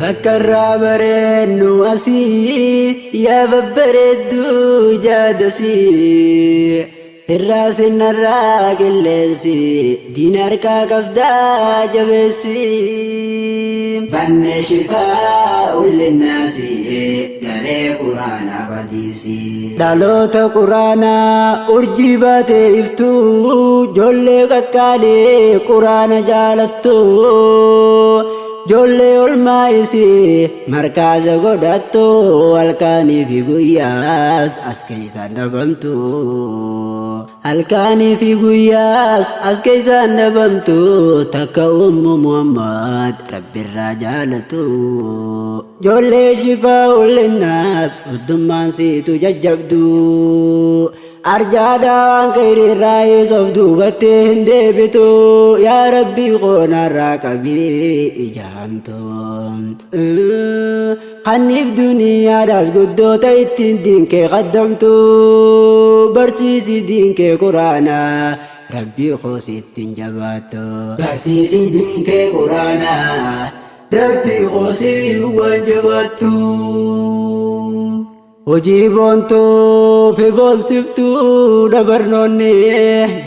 Bakka irraa bareennu asii yaa babbareedduu jaadasii. Sirraa sinnarraa qilleensi diina harkaa qabdaa jabeessi. Banne shifaa ullinnaasi garee quraanaa badiisi. Dhaloota quraanaa urjii baatee iftuu ijoollee qaqqaalee quraana jaalattu. Ijoollee olmaa isii markaaza godhattu halkaanii fi guyyaas as keessaan dhabamtu. Halkaanii fi guyyaas as keessaan dhabamtu takka ummu Muhammad rabbirraa jaalatu. Ijoollee shifaa ullinnaas huddummaan siitu jajjabdu. Arjaadhaa waan khayriirraa of duubatti hin deebitu. Yaa Rabbii qoonarraa qabii ijaamtu. Kanniif duniyaadhaas guddoota ittiin diinkee qaddamtu. Barsiisi diinkee quraanaa Rabbii koos ittiin jabaattu. Barsiisi diinkee quraanaa Rabbii koosii waan jabaattu. Hojii boontuu fi boonsiftuu dabarnoonni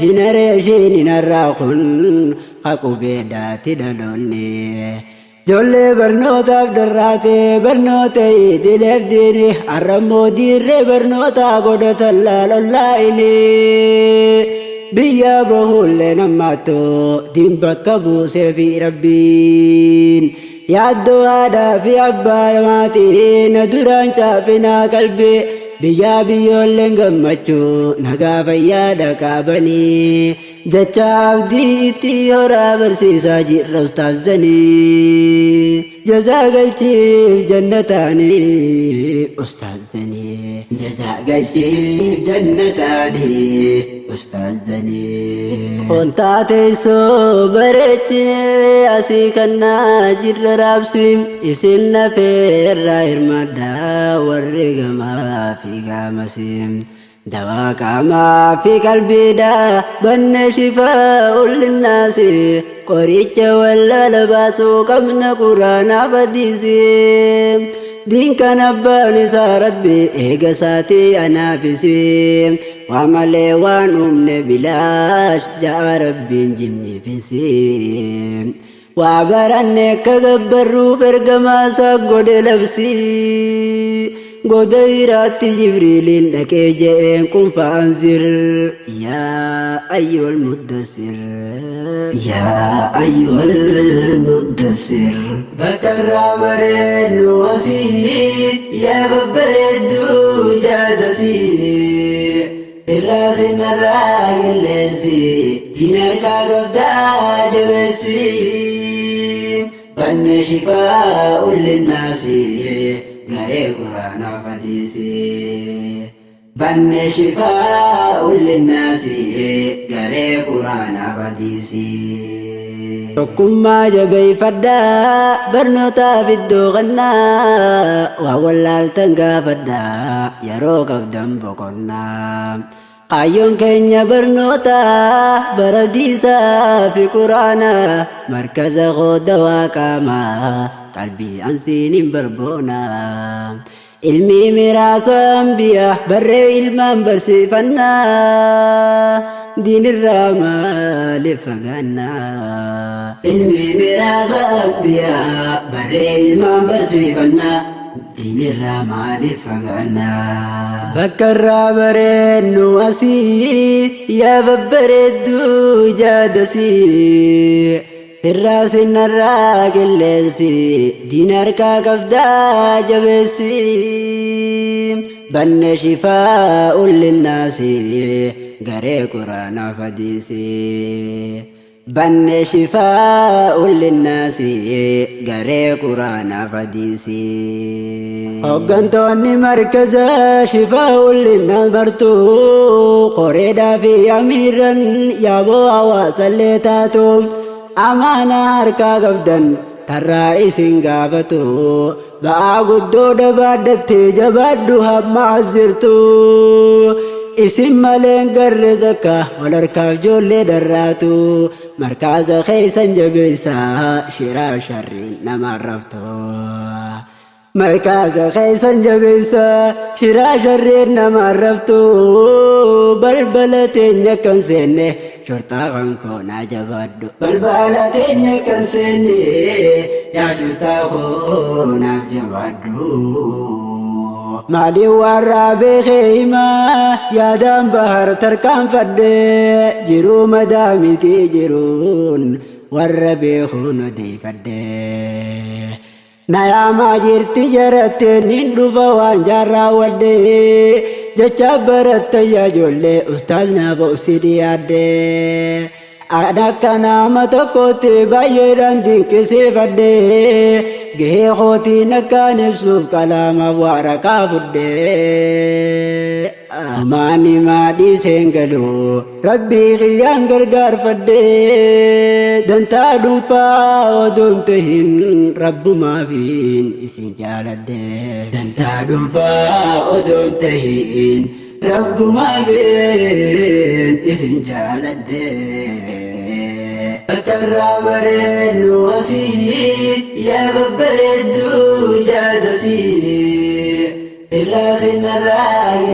jenereeshiniin har'aa kun haqubeedhaati dhaloonni. Ijoollee barnootaaf dharraatee barnoota idileef diini har'ammoo diirree barnootaa godhatan laalollaa'ini. Biyya bahullee nammaattu diin bakka buusee fi rabbiin. Yaaddoo haadhaa fi abbaa maatii na duraan caafinaa qalbii biyyaa biyyoolleen gammachuu nagaa fayyaadha qaabanii jecha abdii itti horaa barsiisaa jirra ustaazanii jazaa galchiif jannataanii ustaazanii Jazaa galchiif jannataanii ustaazanii. Hontaa teessoo bareechine asii kannaa jirra raabsi isin lafeerraa hirmaadhaa warri gamaa fi gaamasi. Dawaa qaamaa fi qalbiidhaa banne shifaa ullinnaasi qoricha wallaala baasuu qabna quraanaa badiisi. Diin kan abbaan isaa rabbi eega isaatii anaafisi. Waa malee waan uumne bilaash ja'a rabbiin jinniifisi. Waa baranne akka gabbarruuf ergamaa isaa godhe labsi. Goda hiraatti Jibriiliin dhaqee je'een kun fa'anzir yaa ayyuhal muddassir. Yaa ayyuhal muddassir. Bakka irraa bareennu asii yaa babbareedduu jaadasii. Sirraa sinnarraa qilleensi diina harkaa qabdaa jabeessi. Banne shifaa ullinnaasi garee quraanaa badiisi. Banne shifaa ullinnaasi garee quraanaa badiisi. Tokkummaa jabeeffadhaa barnootaaf iddoo kennaa waa wallaaltan gaafadhaa yeroo qabdan boqonnaa. Kaayyoon keenya barnoota baradiisaa fi quraana markaza qooda waa qaamaa qalbii ansiin hin barboona. Ilmi miraasa ambiyaa barree ilmaan barsiifannaa diinirraa maaliif fagaannaa. Ilmi miraasa ambiyaa barree ilmaan barsiifannaa diinirraa maaliif fagaannaa. Bakka irraa bareennu asii yaa babbareedduu jaadasii. Sirraa sinnarraa qilleensi diina harkaa qabdaa jabeessi. Banne shifaa ullinnaasi garee quraanaa fadiisi. Banne shifaa ullinnaasi garee quraanaa fadiisi. Hooggantoonni markaza shifaa ullinnaas martuu qoreedhaa fi amiirran yaaboo hawaasallee taatu amaanaa harkaa qabdan tarraa isin gaafatu ba'aa guddoo dhabaadhattee jabaadhu hamma as jirtu. Isin maleen garre takka wal harkaaf ijoollee dharraatu. Markaaza keessan jabeessaa shiraa sharriin nama raftu. Markaaza keessan jabeessaa shiraa sharriin nama raftu. Balbala teenya kan seenne shorxaa kan koo naa jabaadhu. Balbala teenya kan seenne yaa shorxaa koo naaf jabaadhu. Maaliin warra beekee himaa yaadaan bahar tarkaanfadhe jiruu madaamitii jiruun warra beekuun odeeffadhe. Na yaamaa jirti jaratte nin dhufa waan jaarraa wadde jecha baratta yaa ijoollee ustaaz naaf obsi dhiyaadde. An akka nama tokkotti baay'eedhaan dinqisiifadhe gahee kootiin akkaan ibsuuf qalaamaaf waraqaa fudhe. Amaani maadhii seen galuu rabbii kiyyaan gargaarfadhe dantaa dhuunfaa odoon tahin rabbumaafiin isin jaaladhe. Dantaa dhuunfaa odoon tahin rabbumaafiin isin jaaladhe. Bakkarraa bareennu asii yaa babbareedduu yaadasii sirraa sinarraa.